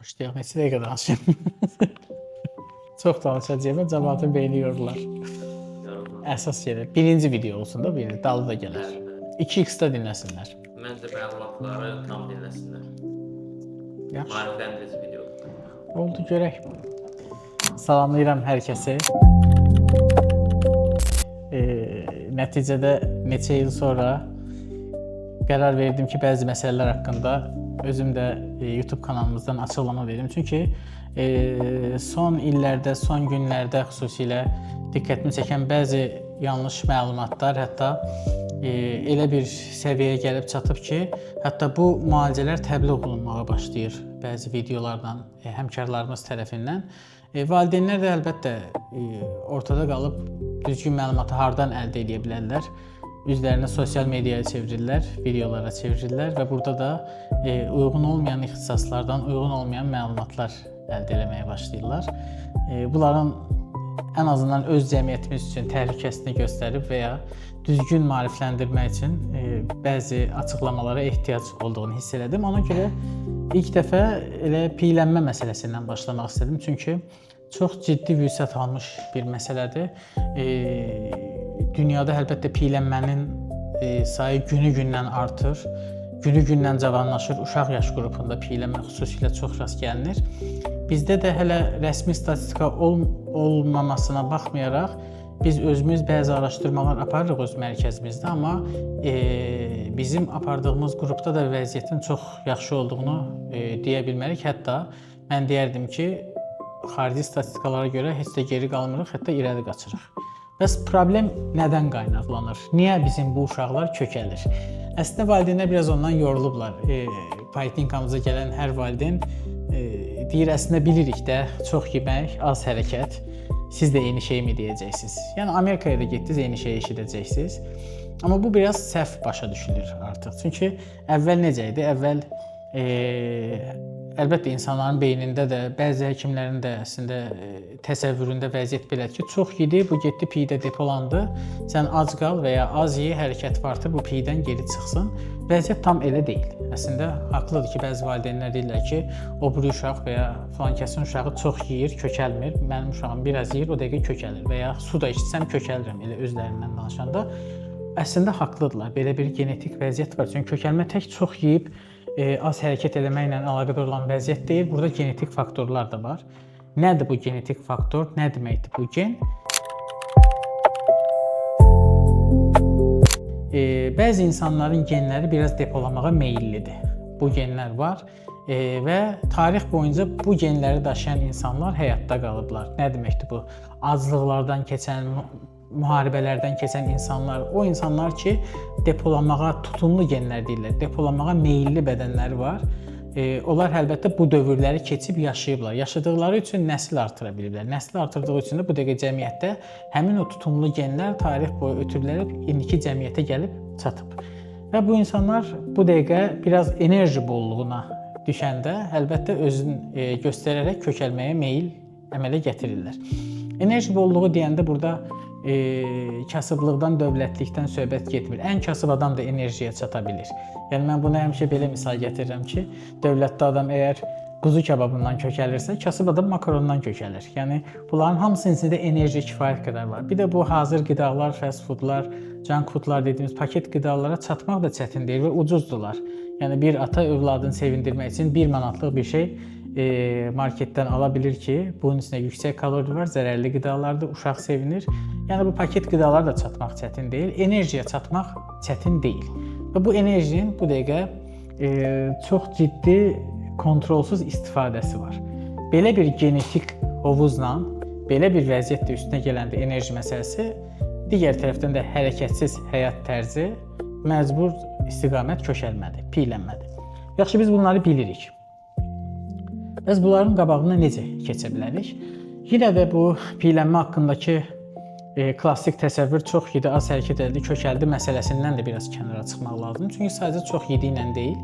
Başlayaq, neçə dəqiqə danışım? Çox danışacağam, camaatın beyni yorular. Yorulmaz. Əsas yerə birinci video olsun da, birinci dalı da gələr. Bəli, bəli. 2x-də dinləsinlər. Məncə məlumatları tam dinləsinlər. Yaxşı. Maarifləndirici videodur. Oldu, görək. Salamlayıram hər kəsi. Nəticədə neçə il sonra qərar verdim ki, bəzi məsələlər haqqında özüm də YouTube kanalımızdan açıqlama verim. Çünki son illərdə, son günlərdə xüsusilə diqqətimi çəkən bəzi yanlış məlumatlar, hətta elə bir səviyyəyə gəlib çatıb ki, hətta bu müalicələr təbliğ olunmağa başlayır bəzi videolarla, həmkarlarımız tərəfindən. Valideynlər də əlbəttə ortada qalıb düzgün məlumatı hardan əldə edə bilərlər? Üzlərini sosial mediaya çevirirlər, videolara çevirirlər və burada da uyğun olmayan ixtisaslardan uyğun olmayan məlumatlar əldə eləməyə başlayırlar. Bunların ən azından öz cəmiyyətimiz üçün təhlükəsini göstərib və ya düzgün maarifləndirmək üçün bəzi açıqlamalara ehtiyac olduğunu hiss elədim. Ona görə ilk dəfə elə piylənmə məsələsindən başlamaq istədim. Çünki çox ciddi vüsət almış bir məsələdir. Dünyada əlbəttə piylənmənin sayı günü-gündən artır. Günü-gündən cavanlaşır. Uşaq yaş qrupunda piylənmə xüsusilə çox rast gəlinir. Bizdə də hələ rəsmi statistika olmamasına baxmayaraq biz özümüz bəzi araşdırmalar aparırıq öz mərkəzimizdə, amma bizim apardığımız qrupda da vəziyyətin çox yaxşı olduğunu deyə bilmərik. Hətta mən deyərdim ki, xarici statistikalara görə heç də geri qalmırıq, hətta irəli qaçırıq. Bəs problem nədən qaynaqlanır? Niyə bizim bu uşaqlar kökəlir? Əslində valideynlər biraz ondan yorulublar. Poliklinkamıza gələn hər valideyn deyir, əslində bilirik də, çox yemək, az hərəkət. Siz də eyni şeyi mi deyəcəksiniz? Yəni Amerikaya da getdiniz, eyni şeyi eşidəcəksiniz. Amma bu biraz səhv başa düşülür artıq. Çünki əvvəl necə idi? Əvvəl əlbəttə insanların beynində də, bəzi həkimlərin də əslində təsəvvüründə vəziyyət belədir ki, çox yedi, bu getdi piydə depolandı. Sən ac qal və ya az ye, hərəkət artır, bu piydən geri çıxsın. Vəziyyət tam elə deyil. Əslində haqlıdır ki, bəzi valideynlər deyirlər ki, o biri uşaq və ya filan kəsin uşağı çox yeyir, kökəlmir. Mənim uşağım biraz yeyir, o dəqiqə kökəlir və ya su da içsəm kökəlirəm, elə özlərindən danışanda. Əslində haqlıdırlar. Belə bir genetik vəziyyət var. Çünki kökəlmə tək çox yeyib az hərəkət eləməklə əlaqədar olan vəziyyət deyil. Burada genetik faktorlar da var. Nədir bu genetik faktor? Nə deməkdir bu gen? Bəzi insanların genləri biraz depolamağa meyillidir. Bu genlər var və tarix boyunca bu genləri daşıyan insanlar həyatda qalıblar. Nə deməkdir bu? Aclıqlardan keçən, müharibələrdən keçən insanlar, o insanlar ki, depolamağa tutumlu genlər deyirlər, depolamağa meyilli bədənləri var. Onlar əlbəttə bu dövrləri keçib yaşayıblar. Yaşadıqları üçün nəsil artıra biliblər. Nəsil artırdığı üçün də bu dəqiqə cəmiyyətdə həmin o tutumlu genlər tarix boyu ötürülərək indiki cəmiyyətə gəlib çatıb. Və bu insanlar bu dəqiqə biraz enerji bolluğuna düşəndə əlbəttə özünü göstərərək kökəlməyə meyil əmələ gətirirlər. Enerji bolluğu deyəndə burada kasıblıqdan, dövlətlikdən söhbət getmir. Ən kasıb adam da enerjiyə çata bilir. Yəni mən buna həmişə belə misal gətirirəm ki, dövlətli adam əgər quzu kababından kökəlirsə, kasıb adam makarondan kökəlir. Yəni bunların hamısının içində enerji kifayət qədər var. Bir də bu hazır qidalar, fast foodlar, junk foodlar dediyimiz paket qidalara çatmaq da çətin deyil və ucuzdular. Yəni bir ata övladını sevindirmək üçün 1 manatlıq bir şey marketdən ala bilir ki, bunun içində yüksək kalori var, zərərli qidalardır, uşaq sevinir. Yəni bu paket qidalara da çatmaq çətin deyil, enerjiyə çatmaq çətin deyil. Və bu enerjinin bu dəqiqə çox ciddi kontrolsuz istifadəsi var. Belə bir genetik hovuzla, belə bir vəziyyətlə üstünə gələndə enerji məsələsi, digər tərəfdən də hərəkətsiz həyat tərzi məcbur istiqamət kökəlmədir, piylənmədir. Yaxşı, biz bunları bilirik. Bəs bunların qabağına necə keçə bilərik? Yenə də bu piylənmə haqqındakı klassik təsəvvür çox yedi, az hərəkət elədi, kökəldi məsələsindən də biraz kənara çıxmaq lazımdır. Çünki sadəcə çox yedi ilə deyil,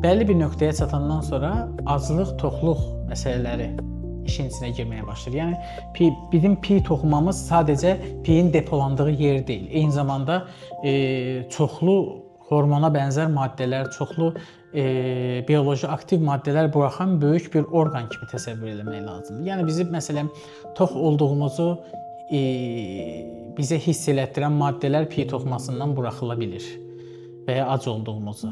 bəlli bir nöqtəyə çatandan sonra aclıq, toxluq məsələləri işin içinə girməyə başlayır. Yəni bizim piy toxumamız sadəcə piyin depolandığı yer deyil. Eyni zamanda çoxlu hormona bənzər maddələr, çoxlu bioloji aktiv maddələr buraxan böyük bir orqan kimi təsəvvür eləmək lazımdır. Yəni bizi məsələn tox olduğumuzu bizə hiss elətdirən maddələr piy toxumasından buraxıla bilir və ya ac olduğumuzu.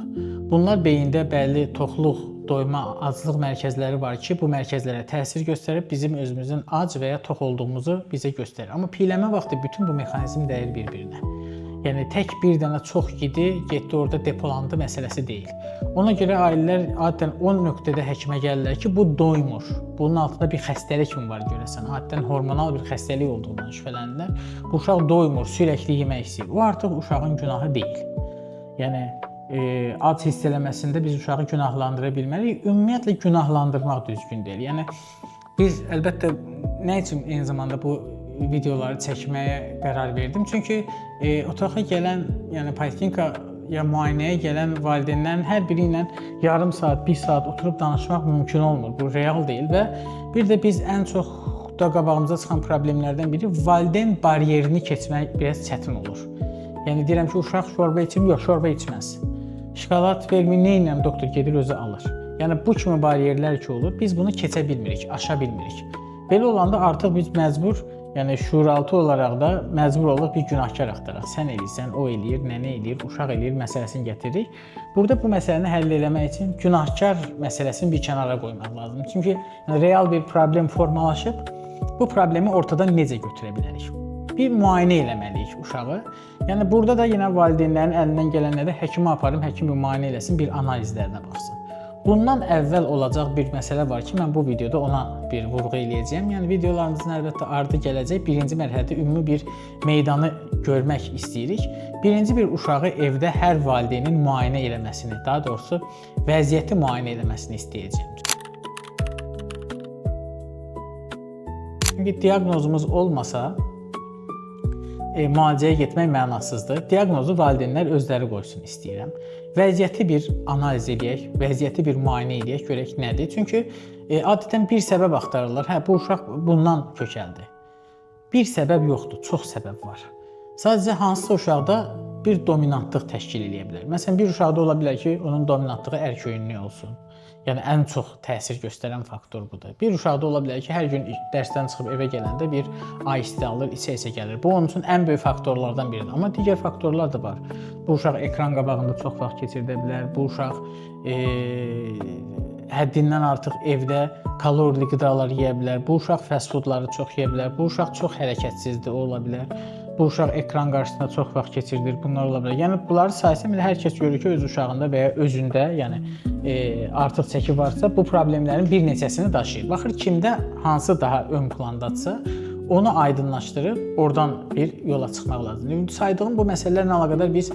Bunlar beyində bəlli toxluq, doyma, aclıq mərkəzləri var ki, bu mərkəzlərə təsir göstərib bizim özümüzün ac və ya tox olduğumuzu bizə göstərir. Amma piyələnmə vaxtı bütün bu mexanizm dəyir bir-birinə. Yəni tək bir dənə çox yedi, getdi orada depolandı məsələsi deyil. Ona görə ailələr adətən o nöqtədə həkimə gəlirlər ki, bu doymur. Bunun altında bir xəstəlik mi var görəsən? Adətən hormonal bir xəstəlik olduğundan şübhələnirlər. Bu uşaq doymur, sürəkli yemək istəyir. O artıq uşağın günahı deyil. Yəni ac hiss eləməsində biz uşağı günahlandıra bilmərik. Ümumiyyətlə günahlandırmaq düzgün deyil. Yəni biz əlbəttə nə üçün eyni zamanda bu videoları çəkməyə qərar verdim? Çünki otağa gələn, yəni poliklinika ya müayinəyə gələn valideynlərin hər biri ilə yarım saat, bir saat oturub danışmaq mümkün olmur. Bu real deyil və bir də biz ən çox da qabağımıza çıxan problemlərdən biri valideyn baryerini keçmək biraz çətin olur. Yəni deyirəm ki, uşaq şorba içim, yox, şorba içməz. Şokolad vermir, nə edirəm, doktor gedir özü alır. Yəni bu kimi baryerlər ki olur, biz bunu keçə bilmirik, aşa bilmirik. Belə olanda artıq biz məcbur, yəni şuuraltı olaraq da məcbur oluruq bir günahkar axtaraq. Sən eləyirsən, o eləyir, nənə eləyir, uşaq eləyir məsələsini gətiririk. Burada bu məsələni həll eləmək üçün günahkar məsələsini bir kənara qoymaq lazımdır. Çünki yəni, real bir problem formalaşıb, bu problemi ortadan necə götürə bilərik? Bir müayinə eləməliyik uşağı. Yəni burada da yenə valideynlərin əlindən gələn nədir? Həkimə aparım, həkim bir müayinə eləsin, bir analizlərinə baxsın. Bundan əvvəl olacaq bir məsələ var ki, mən bu videoda ona bir vurğu eləyəcəyəm. Yəni videolarımızın əlbəttə ardı gələcək. Birinci mərhələdə ümumi bir meydanı görmək istəyirik. Birinci bir uşağı evdə hər valideynin müayinə eləməsini, daha doğrusu vəziyyəti müayinə eləməsini istəyəcəyəm. Çünki diaqnozumuz olmasa müalicəyə getmək mənasızdır. Diaqnozu valideynlər özləri qoysun istəyirəm. Vəziyyəti bir analiz eləyək, vəziyyəti bir müayinə eləyək, görək nədir. Çünki adətən bir səbəb axtarırlar. Hə, bu uşaq bundan kökəldi. Bir səbəb yoxdur, çox səbəb var. Sadəcə hansısa uşaqda bir dominantlıq təşkil eləyə bilər. Məsələn, bir uşaqda ola bilər ki, onun dominantlığı ərköyünlük olsun. Yəni ən çox təsir göstərən faktor budur. Bir uşaqda ola bilər ki, hər gün dərsdən çıxıb evə gələndə bir ice alır, içə-içə gəlir. Bu onun üçün ən böyük faktorlardan biridir. Amma digər faktorlar da var. Bu uşaq ekran qabağında çox vaxt keçirdə bilər. Bu uşaq həddindən artıq evdə kalorili qidalar yeyə bilər. Bu uşaq fast foodları çox yeyə bilər. Bu uşaq çox hərəkətsizdir, o ola bilər. Bu uşaq ekran qarşısında çox vaxt keçirdir, bunlar ola bilər. Yəni bunları saysam elə hər kəs görür ki, öz uşağında və ya özündə, yəni artıq çəki varsa, bu problemlərin bir neçəsini daşıyır. Baxır kimdə hansı daha ön plandadırsa, onu aydınlaşdırıb oradan bir yola çıxmaq lazımdır. İndi saydığım bu məsələlərlə əlaqədar biz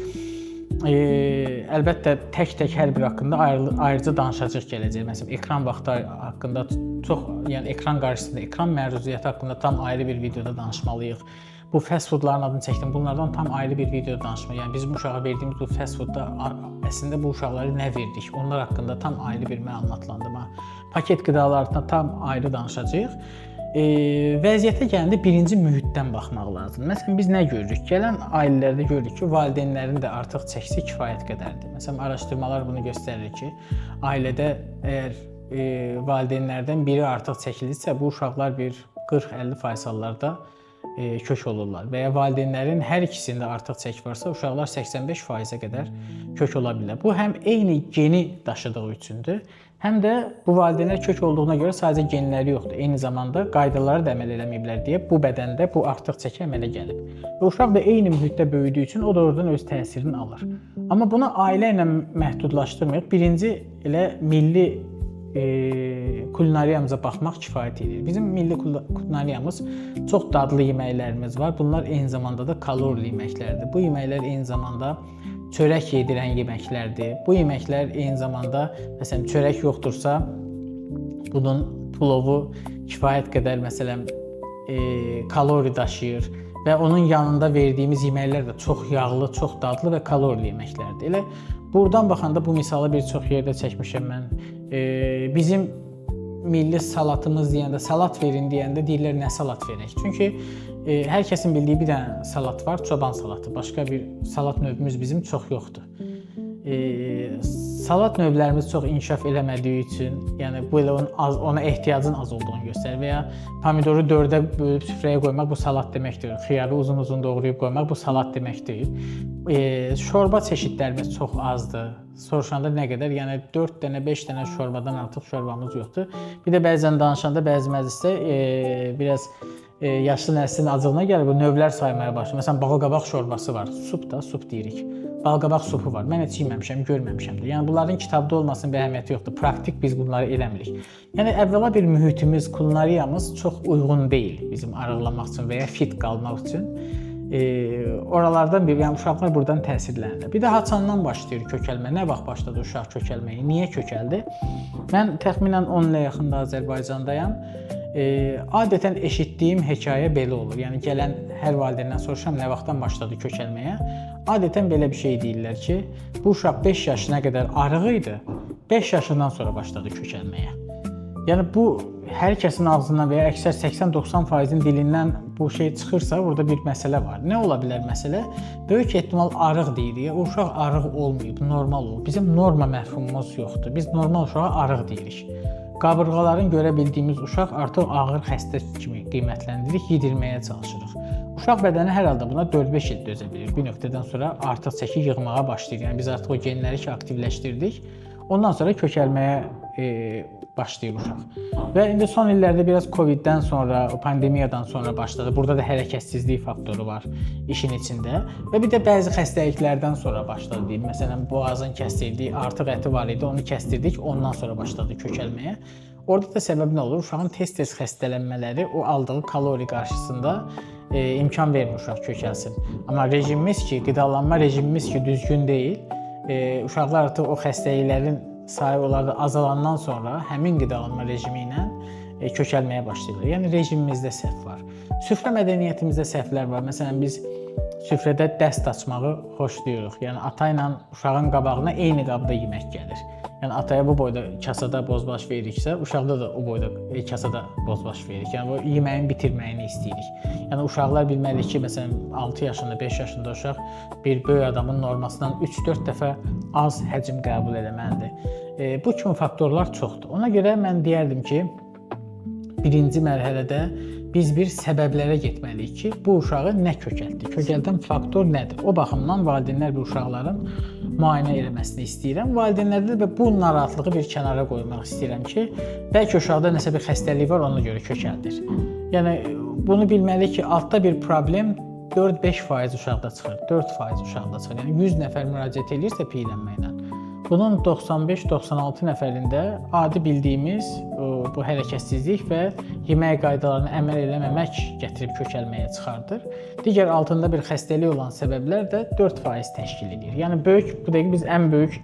əlbəttə tək-tək hər bir haqqında ayrıca danışacağıq gələcək. Məsələn, ekran vaxtı haqqında çox, yəni ekran qarşısında, ekran məruziyyəti haqqında tam ayrı bir videoda danışmalıyıq. Bu fast foodların adını çəkdim. Bunlardan tam ayrı bir videoda danışmalıyıq. Yəni bizim uşağa verdiyimiz bu fast foodda əslində bu uşaqlara nə verdik? Onlar haqqında tam ayrı bir məlumatlandırma. Paket qidalarından tam ayrı danışacağıq. Vəziyyətə gələndə birinci mühitdən baxmaq lazımdır. Məsələn, biz nə görürük? Gələn ailələrdə görürük ki, valideynlərin də artıq çəkisi kifayət qədərdir. Məsələn, araşdırmalar bunu göstərir ki, ailədə əgər valideynlərdən biri artıq çəkilirsə, bu uşaqlar bir 40-50% hallarda kök olurlar və ya valideynlərin hər ikisində artıq çəki varsa, uşaqlar 85%-ə qədər kök ola bilər. Bu həm eyni geni daşıdığı üçündür, həm də bu valideynlər kök olduğuna görə sadəcə genləri yoxdur, eyni zamanda qaydalara da əməl eləməyiblər deyə bu bədəndə bu artıq çəki əmələ gəlib. Və uşaq da eyni mühitdə böyüdüyü üçün o da oradan öz təsirini alır. Amma bunu ailə ilə məhdudlaşdırmayıq. Birinci elə milli kulinariyamıza baxmaq kifayət edir. Bizim milli kulinariyamız çox dadlı yeməklərimiz var. Bunlar eyni zamanda da kalorili yeməklərdir. Bu yeməklər eyni zamanda çörək yedirən yeməklərdir. Bu yeməklər eyni zamanda, məsələn, çörək yoxdursa, bunun plovu kifayət qədər, məsələn, kalori daşıyır və onun yanında verdiyimiz yeməklər də çox yağlı, çox dadlı və kalorili yeməklərdir. Elə buradan baxanda bu misalı bir çox yerdə çəkmişəm mən. Bizim milli salatımız deyəndə, salat verin deyəndə deyirlər nə salat verək? Çünki hər kəsin bildiyi bir dənə salat var, çoban salatı. Başqa bir salat növümüz bizim çox yoxdur. Salat növlərimiz çox inkişaf eləmədiyi üçün, yəni bu elə onun az, ona ehtiyacın az olduğunu göstərir və ya pomidoru dördə bölüb süfrəyə qoymaq bu salat demək deyil. Xiyarı uzun-uzun doğrayıb qoymaq bu salat demək deyil. Şorba çeşidlərimiz çox azdır. Soruşanda nə qədər? Yəni 4 dənə, 5 dənə şorbadan artıq şorbamız yoxdur. Bir də bəzən danışanda bəzi məclisdə biraz yaşlı nəslin acığına gəlir, bu növlər saymaya başlayır. Məsələn, balqabaq şorbası var. Sup da, sup deyirik. Balqabaq supu var. Mən heç yeməmişəm, görməmişəm də. Yəni bunların kitabda olmasının bir əhəmiyyəti yoxdur. Praktik biz bunları eləmirik. Yəni əvvəla bir mühitimiz, kulinariyamız çox uyğun deyil bizim arıqlamaq üçün və ya fit qalmaq üçün. Oralardan bir, yəni uşaqlar buradan təsirlənirlər. Bir də haçandan başlayır kökəlmə? Nə vaxt başladı uşaq kökəlməyə? Niyə kökəldi? Mən təxminən 10 ilə yaxında Azərbaycandayam. Adətən eşitdiyim hekayə belə olur. Yəni gələn hər valideyndən soruşam nə vaxtdan başladı kökəlməyə. Adətən belə bir şey deyirlər ki, bu uşaq 5 yaşına qədər arıq idi. 5 yaşından sonra başladı kökəlməyə. Yəni bu hər kəsin ağzından və ya əksər 80-90%-in dilindən bu şey çıxırsa, burada bir məsələ var. Nə ola bilər məsələ? Böyük ehtimal arıq deyirik. O uşaq arıq olmayıb, normal olub. Bizim norma məfhumumuz yoxdur. Biz normal uşağa arıq deyirik. Qabırğaların görə bildiyimiz uşaq artıq ağır xəstə kimi qiymətlendiririk, yedirməyə çalışırıq. Uşaq bədəni hər halda buna 4-5 il dözə bilir. Bir nöqtədən sonra artıq çəki yığmağa başlayır. Yəni biz artıq o genləri ki aktivləşdirdik. Ondan sonra kökəlməyə başlayır uşaq. Və indi son illərdə biraz Covid-dən sonra, o pandemiyadan sonra başladı. Burada da hərəkətsizlik faktoru var işin içində. Və bir də bəzi xəstəliklərdən sonra başladı deyim. Məsələn, boğazın kəsdirdiyi artıq əti var idi, onu kəsdirdik, ondan sonra başladı kökəlməyə. Orada da səbəb nə olur? Uşağın tez-tez xəstələnmələri o aldığı kalori qarşısında imkan vermir uşaq kökəlsin. Amma rejimimiz ki, qidalanma rejimimiz ki düzgün deyil, uşaqlar artıq o xəstəliklərin sayı onlarda azalandan sonra həmin qidalanma rejimi ilə kökəlməyə başlayırlar. Yəni rejimimizdə səhv var. Süfrə mədəniyyətimizdə səhvlər var. Məsələn, biz süfrədə dəst açmağı xoşlayırıq. Yəni ata ilə uşağın qabağına eyni qabda yemək gəlir. Yəni ataya bu boyda kasada bozbaş veririksə, uşaqda da o boyda kasada bozbaş veririk. Yəni bu yeməyin bitirməyini istəyirik. Yəni uşaqlar bilməli ki, məsələn 6 yaşında, 5 yaşında uşaq bir böyük adamın normasından 3-4 dəfə az həcm qəbul eləməlidir. Bu kimi faktorlar çoxdur. Ona görə mən deyərdim ki, birinci mərhələdə biz bir səbəblərə getməliyik ki, bu uşağı nə kökəltdi? Kökəldən faktor nədir? O baxımdan valideynlər və uşaqların müayinə eləməsini istəyirəm. Valideynlərdə də bu narahatlığı bir kənara qoymaq istəyirəm ki, bəlkə uşaqda nəsə bir xəstəlik var, ona görə kökəldir. Yəni bunu bilməli ki, altda bir problem 4-5% uşaqda çıxır, 4% uşaqda çıxır. Yəni 100 nəfər müraciət eləyirsə piylənməklə, bunun 95-96 nəfərində adi bildiyimiz bu hərəkətsizlik və yemək qaydalarına əməl eləməmək gətirib kökəlməyə çıxardır. Digər altında bir xəstəlik olan səbəblər də 4% təşkil edir. Yəni böyük bu dəqiqə biz ən böyük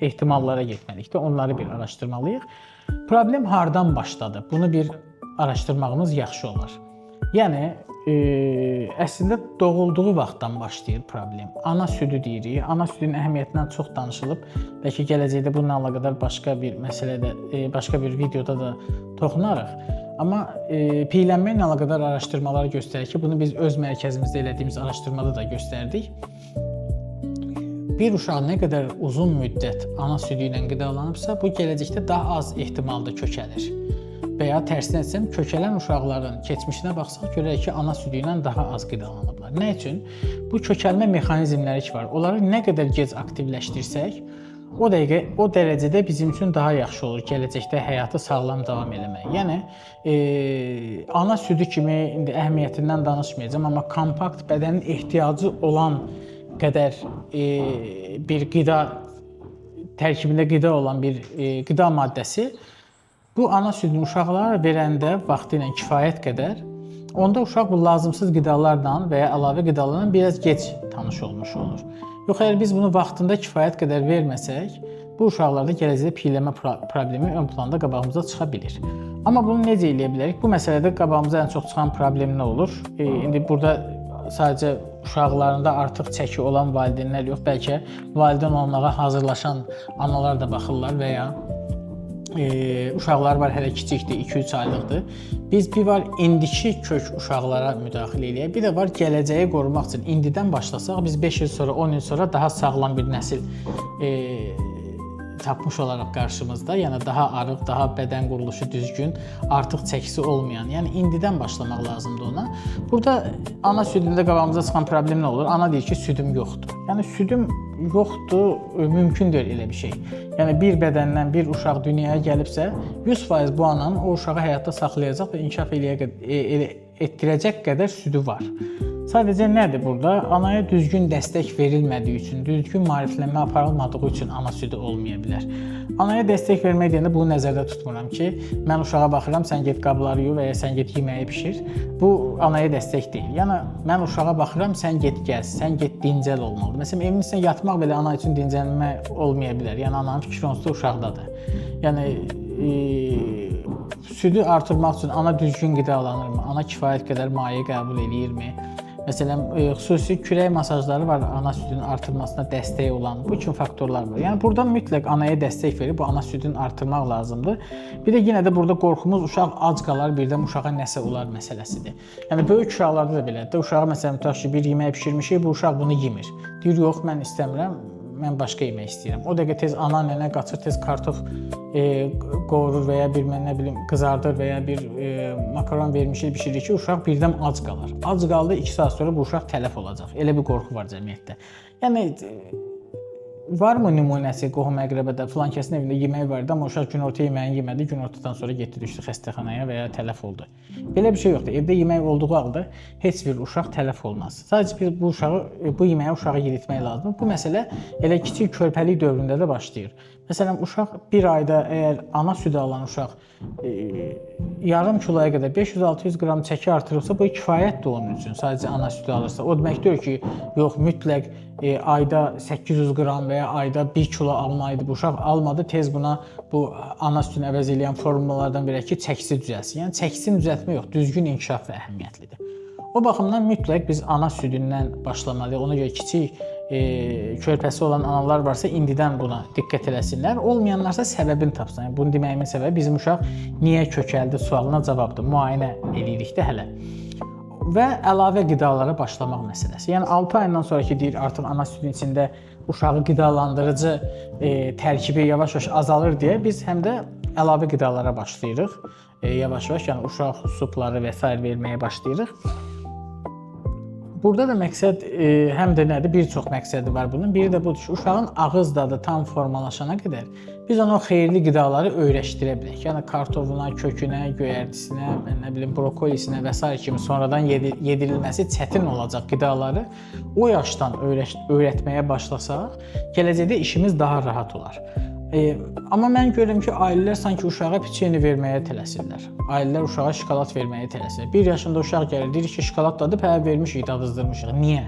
ehtimallara getməliyik də, onları bir araşdırmalıyıq. Problem hardan başladı? Bunu bir araşdırmağımız yaxşı olar. Yəni əslində doğulduğu vaxtdan başlayır problem. Ana südü deyirik. Ana südünün əhəmiyyətindən çox danışılıb. Bəlkə gələcəkdə bununla əlaqədar başqa bir məsələdə, başqa bir videoda da toxunarıq. Amma piylənmə ilə əlaqədar araşdırmalar göstərir ki, bunu biz öz mərkəzimizdə elədiyimiz araşdırmada da göstərdik. Bir uşaq nə qədər uzun müddət ana südü ilə qidalanıbsa, bu gələcəkdə daha az ehtimalda kökəlir. Və ya tərsinə desəm, kökələn uşaqların keçmişinə baxsaq görərik ki, ana südü ilə daha az qidalanıblar. Nə üçün? Bu kökəlmə mexanizmləri ki var, onları nə qədər gec aktivləşdirsək, o dəqiqə, o dərəcədə bizim üçün daha yaxşı olur gələcəkdə həyatı sağlam davam eləmək. Yəni ana südü kimi indi əhəmiyyətindən danışmayacağam, amma kompakt bədənin ehtiyacı olan qədər bir qida tərkibində qida olan bir qida maddəsi bu ana südünü uşaqlara verəndə vaxtı ilə kifayət qədər, onda uşaq bu lazımsız qidalarla və ya əlavə qidalarla biraz gec tanış olmuş olur. Yox, əgər biz bunu vaxtında kifayət qədər verməsək, bu uşaqlarda gələcəkdə piylənmə problemi ön planda qabağımıza çıxa bilir. Amma bunu necə eləyə bilərik? Bu məsələdə qabağımıza ən çox çıxan problem nə olur? İndi burada sadəcə uşaqlarında artıq çəki olan valideynlər yox, bəlkə valideyn olmağa hazırlaşan analar da baxırlar və ya Uşaqlar var, hələ kiçikdir, 2-3 aylıqdır. Biz bir var indiki kök uşaqlara müdaxilə eləyək, bir də var gələcəyi qorumaq üçün indidən başlasaq biz 5 il sonra, 10 il sonra daha sağlam bir nəsil tapmış olaraq qarşımızda, yəni daha arıq, daha bədən quruluşu düzgün, artıq çəkisi olmayan, yəni indidən başlamaq lazımdır ona. Burada ana südündə qabağımıza çıxan problem nə olur? Ana deyir ki, südüm yoxdur. Yəni südüm yoxdur, mümkün deyil elə bir şey. Yəni bir bədəndən bir uşaq dünyaya gəlibsə, 100% bu ananın o uşağı həyatda saxlayacaq və inkişaf etdirəcək qədər südü var. Sadəcə nədir burada? Anaya düzgün dəstək verilmədiyi üçün, düzgün maariflənmə aparılmadığı üçün ana südü olmaya bilər. Anaya dəstək vermək deyəndə bunu nəzərdə tutmuram ki, mən uşağa baxıram, sən get qabları yu və ya sən get yeməyi bişir. Bu anaya dəstək deyil. Yəni mən uşağa baxıram, sən get gəz, sən get dincəl olmalıdır. Məsələn, evin içində yatmaq belə ana üçün dincəlmə olmaya bilər. Yəni ananın fikri onsuz da uşaqdadır. Yəni südü artırmaq üçün ana düzgün qidalanırmı? Ana kifayət qədər maye qəbul eləyirmi? Məsələn, xüsusi kürək masajları var ana südünün artırmasına dəstək olan. Bu kimi faktorlar var. Yəni burada mütləq anaya dəstək verib bu ana südünü artırmaq lazımdır. Bir də yenə də burada qorxumuz uşaq ac qalar, birdən uşağa nəsə olar məsələsidir. Yəni böyük uşaqlarda da belədir. Uşağa məsələn tutaq ki, bir yemək bişirmişik, bu uşaq bunu yemir. Deyir, yox, mən istəmirəm, mən başqa yemək istəyirəm. O dəqiqə tez ana nənə qaçır, tez kartof qovurur və ya bir mən nə bilim qızardır və ya bir makaron vermişik, bişirir ki, uşaq birdən ac qalar. Ac qaldı, 2 saat sonra bu uşaq tələf olacaq. Elə bir qorxu var cəmiyyətdə. Yəni varmı nümunəsi qohum əqrəbədə filan kəsin evində yemək var idi, amma uşaq günorta yeməyini yemədi, günortadan sonra getdi düşdü xəstəxanaya və ya tələf oldu. Belə bir şey yoxdur. Evdə yemək olduğu halda heç bir uşaq tələf olmaz. Sadəcə biz bu uşağı, bu yeməyi uşağa yedirtmək lazımdır. Bu məsələ elə kiçik körpəlik dövründə də başlayır. Məsələn, uşaq bir ayda əgər ana südü alan uşaq yarım kiloya qədər 500-600 qram çəki artırırsa, bu kifayətdir onun üçün. Sadəcə ana südü alırsa. O demək deyil ki, yox mütləq ayda 800 qram və ya ayda 1 kilo almalıdır. Bu uşaq almadı, tez buna bu ana südünü əvəz eləyən formulalardan verək ki, çəkisi düzəlsin. Yəni çəkisini düzəltmə yox, düzgün inkişaf əhəmiyyətlidir. O baxımdan mütləq biz ana südündən başlamalıyıq. Ona görə kiçik körpəsi olan analar varsa indidən buna diqqət eləsinlər. Olmayanlarsa səbəbini tapsın. Yəni, bunu deməyimin səbəbi bizim uşaq niyə kökəldi sualına cavabdır. Müayinə eləyirik də hələ. Və əlavə qidalara başlamaq məsələsi. Yəni 6 ayından sonraki deyir artıq ana südünün içində uşağı qidalandırıcı tərkibi yavaş-yavaş azalır deyə biz həm də əlavə qidalara başlayırıq. Yavaş-yavaş, yəni uşaq supları və sair verməyə başlayırıq. Burada da məqsəd həm də nədir? Bir çox məqsədi var bunun. Biri də budur ki, uşağın ağız dadı tam formalaşana qədər biz ona o xeyirli qidaları öyrəşdirə bilək. Yəni kartofuna, kökünə, göyərtisinə, mən nə bilim brokolisinə və sair kimi sonradan yedirilməsi çətin olacaq qidaları o yaşdan öyrətməyə başlasaq, gələcəkdə işimiz daha rahat olar. Amma mən görürəm ki, ailələr sanki uşağa piçeni verməyə tələsirlər. Ailələr uşağa şokolad verməyə tələsir. 1 yaşında uşaq gəlir, deyir ki, şokolad dadı, hə vermişik, dadızdırmışıq. Niyə?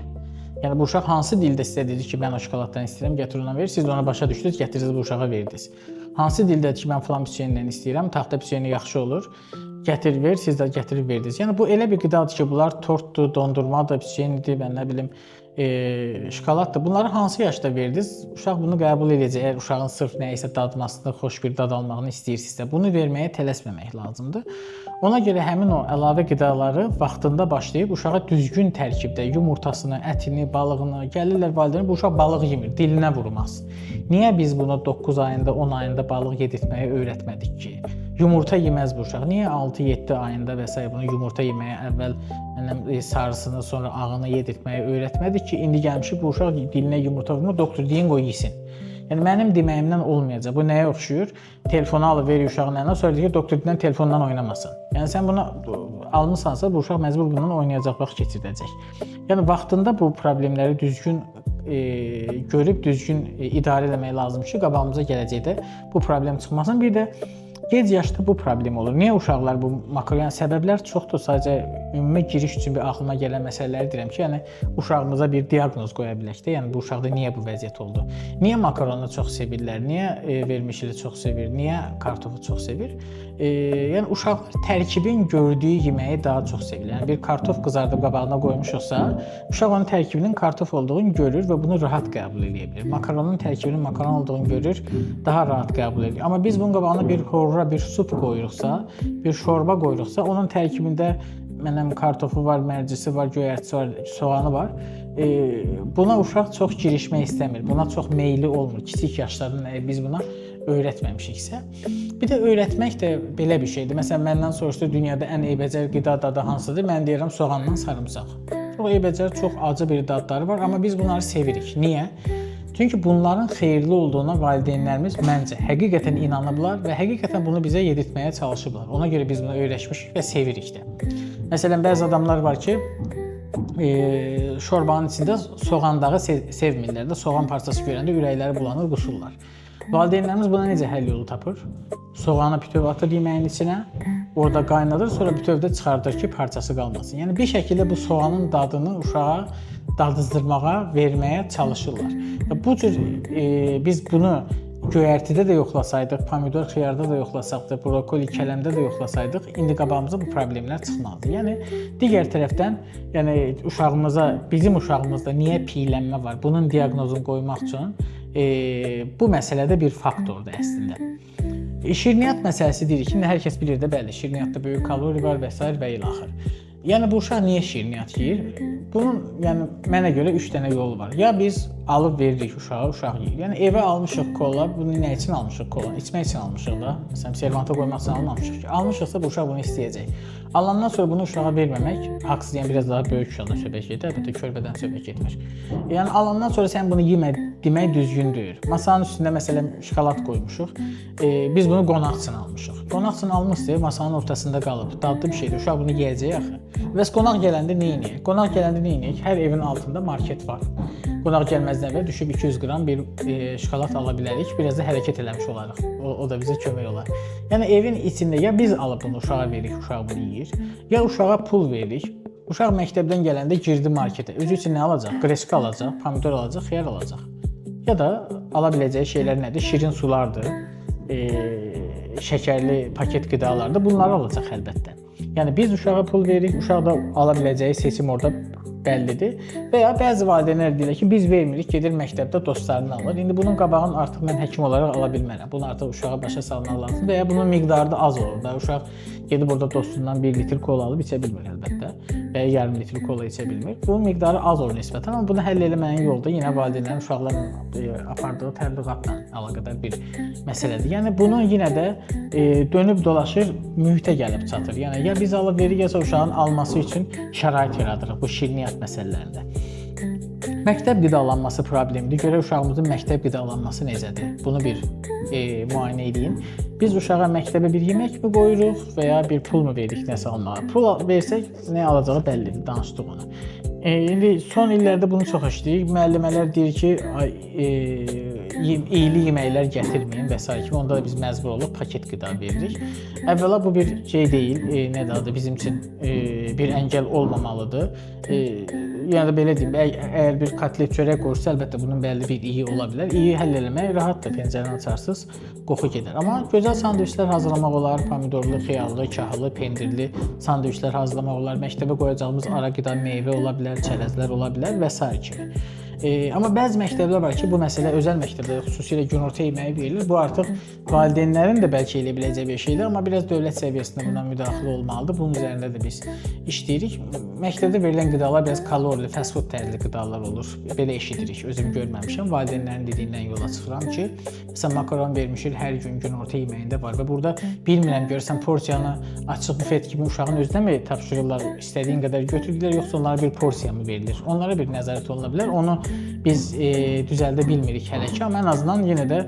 Yəni bu uşaq hansı dildə sizə dedi ki, mən o şokoladdan istəyirəm, gətir ona ver. Siz də ona başa düşdünüz, gətirdiniz bu uşağa verdiniz. Hansı dildədir ki, mən filan piçenindən istəyirəm, taxta piçeni yaxşı olur. Gətir ver, siz də gətirib verdiniz. Yəni bu elə bir qidadır ki, bunlar tortdur, dondurmadır, piçenidir, mən nə bilim, şokoladdır. Bunları hansı yaşda verdiniz? Uşaq bunu qəbul edəcək. Əgər uşağın sırf nəyisə dadmasını, xoş bir dad almağını istəyirsinizsə, bunu verməyə tələsməmək lazımdır. Ona görə həmin o əlavə qidaları vaxtında başlayıb uşağa düzgün tərkibdə yumurtasını, ətini, balığını, gəlirlər valideyn bu uşaq balıq yemir, dilinə vurmaz. Niyə biz bunu 9 ayında, 10 ayında balıq yedirtməyi öyrətmədik ki? Yumurta yeməz bu uşaq. Niyə 6-7 ayında və sair bunu yumurta yeməyə əvvəl sarısını, sonra ağını yedirtməyi öyrətmədik ki, indi gəlmişik bu uşaq dilinə yumurta vurmur, doktor deyin qoy yesin. Yəni mənim deməyimdən olmayacaq. Bu nəyə oxşuyur? Telefonu alıb verir uşağın əlinə, sonra deyir ki, doktor deyən telefondan oynamasın. Yəni sən bunu almısansa, bu uşaq məcbur bundan oynayacaq, vaxt keçirdəcək. Yəni vaxtında bu problemləri düzgün görüb düzgün idarə eləmək lazımdır ki, qabağımıza gələcəkdə bu problem çıxmasın. Bir də gec yaşda bu problem olur. Niyə uşaqlar bu makaron, yəni səbəblər çoxdur, sadəcə ümumi giriş üçün bir ağlıma gələn məsələləri deyirəm ki, yəni uşağımıza bir diaqnoz qoya bilək də, yəni bu uşaqda niyə bu vəziyyət oldu? Niyə makaronu çox sevirlər? Niyə vermişili çox sevir? Niyə kartofu çox sevir? Yəni uşaqlar tərkibin gördüyü yeməyi daha çox sevirlər. Yəni bir kartof qızardıb qabağına qoymuşuqsa, uşaq onun tərkibinin kartof olduğunu görür və bunu rahat qəbul edə bilir. Makaronun tərkibinin makaron olduğunu görür, daha rahat qəbul edir. Amma biz bunun qabağına bir horra, bir sup qoyuruqsa, bir şorba qoyuruqsa, onun tərkibində mənəm kartofu var, mərcisi var, göyərtisi var, soğanı var. Buna uşaq çox girişmək istəmir. Buna çox meyilli olmur. Kiçik yaşlardan əgər biz buna öyrətməmişiksə. Bir də öyrətmək də belə bir şeydir. Məsələn, məndən soruşdu dünyada ən eybəcər qida dadı hansıdır? Mən deyirəm soğandan sarımsaq. Çox eybəcər, çox acı bir dadları var, amma biz bunları sevirik. Niyə? Çünki bunların xeyirli olduğuna valideynlərimiz məncə həqiqətən inanıblar və həqiqətən bunu bizə yedirtməyə çalışıblar. Ona görə biz buna öyrəşmişik və sevirik də. Məsələn, bəzi adamlar var ki, şorbanın içində soğan dağı sevmirlər də, soğan parçası görəndə ürəkləri bulanır, qusurlar. Valideynlərimiz buna necə həll yolu tapır? Soğanı bütöv atır yeməyin içinə, orada qaynadır, sonra bütövdə çıxardır ki, parçası qalmasın. Yəni bir şəkildə bu soğanın dadını uşağa dadızdırmağa, verməyə çalışırlar. Və bu cür biz bunu göyərtidə də yoxlasaydıq, pomidor, xiyarda da yoxlasaqdıq, brokoli, kələmdə də yoxlasaydıq, indi qabağımıza bu problemlər çıxmazdı. Yəni digər tərəfdən, yəni uşağımıza, bizim uşağımızda niyə piylənmə var? Bunun diaqnozunu qoymaq üçün bu məsələdə bir faktordur əslində. Şirniyyat məsələsi deyirik ki, indi hər kəs bilir də, bəli, şirniyyatda böyük kalori var və sair və ilaxır. Yəni bu uşaq niyə şirniyyat yeyir? Bunun, yəni mənə görə 3 dənə yolu var. Ya biz alıb veririk uşağa, uşaq yeyir. Yəni evə almışıq kola, bunu nə üçün almışıq kola? İçmək üçün almışıq da. Məsələn, servanta qoymaq üçün almamışıq ki. Almışıqsa bu uşaq bunu istəyəcək. Alandan sonra bunu uşağa verməmək haqsız, yəni biraz daha böyük uşaqdan söhbət gedir, əlbəttə körpədən söhbət getmir. Yəni alandan sonra sən bunu yemə demək düzgün deyil. Masanın üstündə məsələn şokolad qoymuşuq. Biz bunu qonaq üçün almışıq. Qonaq üçün almışsa masanın ortasında qalıb. Dadlı bir şeydir. Uşaq bunu yeyəcək axı. Bəs qonaq gələndə nə edək? Qonaq gələndə nə edək? Hər evin altında market var. Qonaq gəlməzdən əvvəl düşüb 200 qram bir şokolad ala bilərik. Biraz da hərəkət eləmiş olarıq. O da bizə kömək olar. Yəni evin içində ya biz alıb bunu uşağa veririk, uşaq bunu yeyir, ya uşağa pul veririk. Uşaq məktəbdən gələndə girdi marketə. Özü üçün nə alacaq? Qreçka alacaq, pomidor alacaq, xiyar alacaq. Ya da ala biləcəyi şeylər nədir? Şirin sulardır, şəkərli paket qidalardır. Bunları alacaq əlbəttə. Yəni biz uşağa pul veririk, uşaq da ala biləcəyi seçim orada bəllidir. Və ya bəzi valideynlər deyirlər ki, biz vermirik, gedir məktəbdə dostlarını alır. İndi bunun qabağını artıq mən həkim olaraq ala bilmərəm. Bunu artıq uşağa başa salmaq lazımdır və ya bunun miqdarı da az olur da. Uşaq gedib orada dostundan 1 litr kola alıb içə bilmir əlbəttə və ya yarım litr kola içə bilmir. Bunun miqdarı az olur nisbətən, amma bunu həll eləməyin yolu da yenə valideynlərin uşaqlarla apardığı təbliğatla əlaqədar bir məsələdir. Yəni bunun yenə də dönüb dolaşır mühitə gəlib çatır. Yəni ya biz alıb veririk, ya uşağın alması üçün şərait yaradırıq bu şirniyyat məsələlərində. Məktəb qidalanması problemidir. Görək uşağımızın məktəb qidalanması necədir? Bunu bir müayinə eləyin. Biz uşağa məktəbə bir yemək mi qoyuruq və ya bir pul mu veririk nəsə almağa? Pul versək nə alacağı bəllidir, danışdıq onu. İndi son illərdə bunu çox eşidirik. Müəllimələr deyir ki, ay, iyili yeməklər gətirməyin və sair kimi. Onda da biz məcbur oluq paket qida veririk. Əvvəla bu bir şey deyil, nə adı bizim üçün bir əngəl olmamalıdır. Yəni də belə deyim, əgər bir kotlet çörək qoyursa, əlbəttə bunun bəlli bir iyi ola bilər. İyi həll eləmək rahatdır, pəncərəni açarsınız, qoxu gedər. Amma gözəl sandviçlər hazırlamaq olar, pomidorlu, xiyarlı, kahlı, pendirli sandviçlər hazırlamaq olar. Məktəbə qoyacağımız ara qida meyvə ola bilər, çərəzlər ola bilər və sair kimi. Amma bəzi məktəblər var ki, bu məsələ özəl məktəblərdə xüsusilə günorta yeməyi verilir. Bu artıq valideynlərin də bəlkə eləyə biləcəyi bir şeydir, amma biraz dövlət səviyyəsində buna müdaxilə olmalıdır. Bunun üzərində də biz işləyirik. Məktəbdə verilən qidalar biraz kalorili, fast food tərli qidalar olur. Belə eşidirik. Özüm görməmişəm. Valideynlərin dediyindən yola çıxıram ki, məsələn makaron vermişik hər gün günorta yeməyində var və burada bilmirəm görürsən porsiyanı açıq bufet kimi uşağın özünə mi tapşırırlar, istədiyin qədər götürdülər, yoxsa onlara bir porsiya mı verilir? Onlara bir nəzarət oluna bilər. Onu biz düzəldə bilmirik hələ ki, amma ən azından yenə də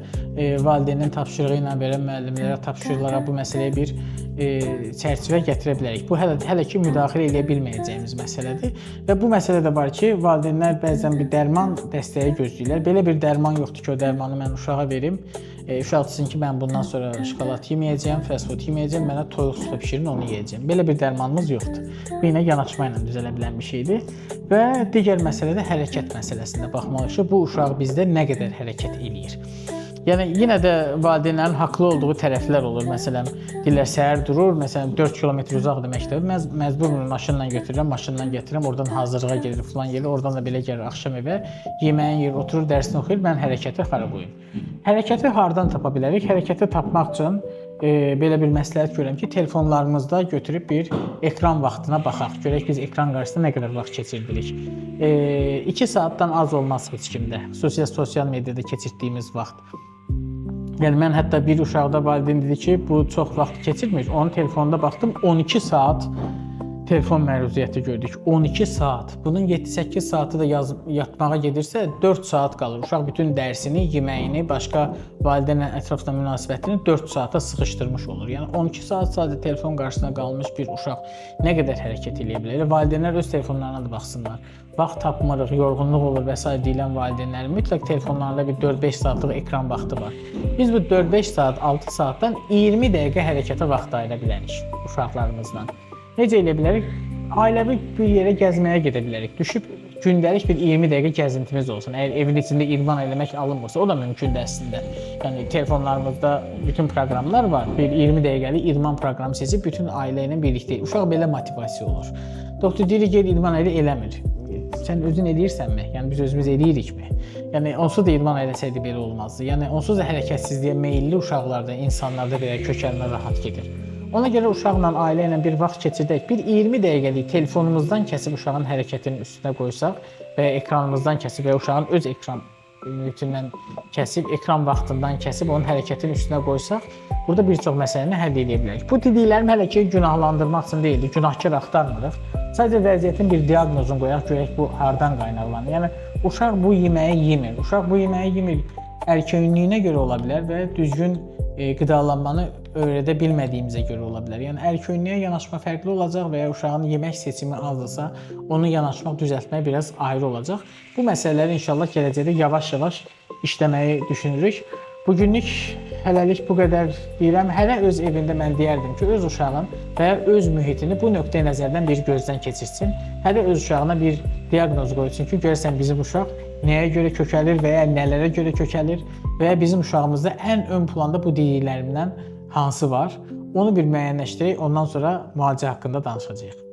valideynin tapşırığı ilə verən müəllimlərə tapşırılaraq bu məsələyə bir çərçivə gətirə bilərik. Bu hələ ki müdaxilə eləyə bilməyəcəyimiz məsələdir və bu məsələ də var ki, valideynlər bəzən bir dərman dəstəyi gözləyirlər. Belə bir dərman yoxdur ki, o dərmanı mən uşağa verim. Uşaq desin ki, mən bundan sonra şokolad yeməyəcəyəm, fast food yeməyəcəyəm, mənə toyuq supa bişirin, onu yeyəcəyəm. Belə bir dərmanımız yoxdur. Bu yenə yanaşma ilə düzələ bilən bir şeydir. Və digər məsələ də hərəkət məsələsində baxmalıyıq ki, bu uşaq bizdə nə qədər hərəkət eləyir. Yəni yenə də valideynlərin haqlı olduğu tərəflər olur. Məsələn, deyirlər səhər durur, məsələn 4 kilometr uzaqdır məktəbə. Məcbur maşınla götürürəm, maşınla gətirirəm, oradan hazırlığa gedir filan yerə, oradan da belə gəlir axşam evə, yeməyin yeyir, oturur, dərsini oxuyur. Mən hərəkəti hara qoyum? Hərəkəti hardan tapa bilərik? Hərəkəti tapmaq üçün belə bir məsləhət görürəm ki, telefonlarımızda götürüb bir ekran vaxtına baxaq. Görək biz ekran qarşısında nə qədər vaxt keçirdirik. 2 saatdan az olmaz heç kimdə. Xüsusilə sosial mediada keçirdiyimiz vaxt. Yəni mən hətta bir uşaqda valideyn dedi ki, bu çox vaxt keçirmir. Onun telefonunda baxdım 12 saat telefon məruziyəti gördük. 12 saat. Bunun 7-8 saatı da yatmağa gedirsə 4 saat qalır. Uşaq bütün dərsini, yeməyini, başqa valideynlə ətrafla münasibətini 4 saata sıxışdırmış olur. Yəni 12 saat sadəcə telefon qarşısında qalmış bir uşaq nə qədər hərəkət eləyə bilər? Valideynlər öz telefonlarına da baxsınlar. Vaxt tapmırıq, yorğunluq olur və sair deyilən valideynlərin mütləq telefonlarında bir 4-5 saatlıq ekran vaxtı var. Biz bu 4-5 saat, 6 saatdan 20 dəqiqə hərəkətə vaxt ayıra bilərik uşaqlarımızla. Necə eləyə bilərik? Ailəvi bir yerə gəzməyə gedə bilərik. Düşüb gündəlik bir 20 dəqiqə gəzintimiz olsun. Əgər evin içində idman eləmək alınmırsa, o da mümkündür əslində. Yəni telefonlarımızda bütün proqramlar var. Bir 20 dəqiqəlik idman proqramı seçib bütün ailə ilə birlikdə. Uşaq belə motivasiya olur. Doktor deyir, gel idman elə, eləmir. Sən özün eləyirsənmi? Yəni biz özümüz eləyirikmi? Yəni onsuz da idman eləsəydi belə olmazdı. Yəni onsuz da hərəkətsizliyə meyilli uşaqlarda, insanlarda belə kökəlmə rahat gedir. Ona görə uşaqla, ailə ilə bir vaxt keçirdək, bir 20 dəqiqəlik telefonumuzdan kəsib uşağın hərəkətinin üstünə qoysaq və ya ekranımızdan kəsib və ya uşağın öz ekran mühitindən kəsib, ekran vaxtından kəsib onun hərəkətinin üstünə qoysaq, burada bir çox məsələni həll edə bilərik. Bu dediklərim hələ ki günahlandırmaq üçün deyildi, günahkar axtarmırıq. Sadəcə vəziyyətin bir diaqnozunu qoyaq, görək bu hardan qaynaqlanır. Yəni uşaq bu yeməyi yemir. Uşaq bu yeməyi yemir erkənliyinə görə ola bilər və düzgün qidalanmanı öyrədə bilmədiyimizə görə ola bilər. Yəni erkənliyə yanaşma fərqli olacaq və ya uşağın yemək seçimi azdırsa, onu yanaşmaq, düzəltmək biraz ayrı olacaq. Bu məsələləri inşallah gələcəkdə yavaş-yavaş işləməyi düşünürük. Bugünlük hələlik bu qədər deyirəm. Hələ öz evində mən deyərdim ki, öz uşağın və ya öz mühitini bu nöqteyi nəzərdən bir gözdən keçirsin. Hələ öz uşağına bir diaqnoz qoysun ki, görəsən bizim uşaq nəyə görə kökəlir və ya nələrə görə kökəlir və ya bizim uşağımızda ən ön planda bu dediklərimdən hansı var? Onu bir müəyyənləşdirək, ondan sonra müalicə haqqında danışacağıq.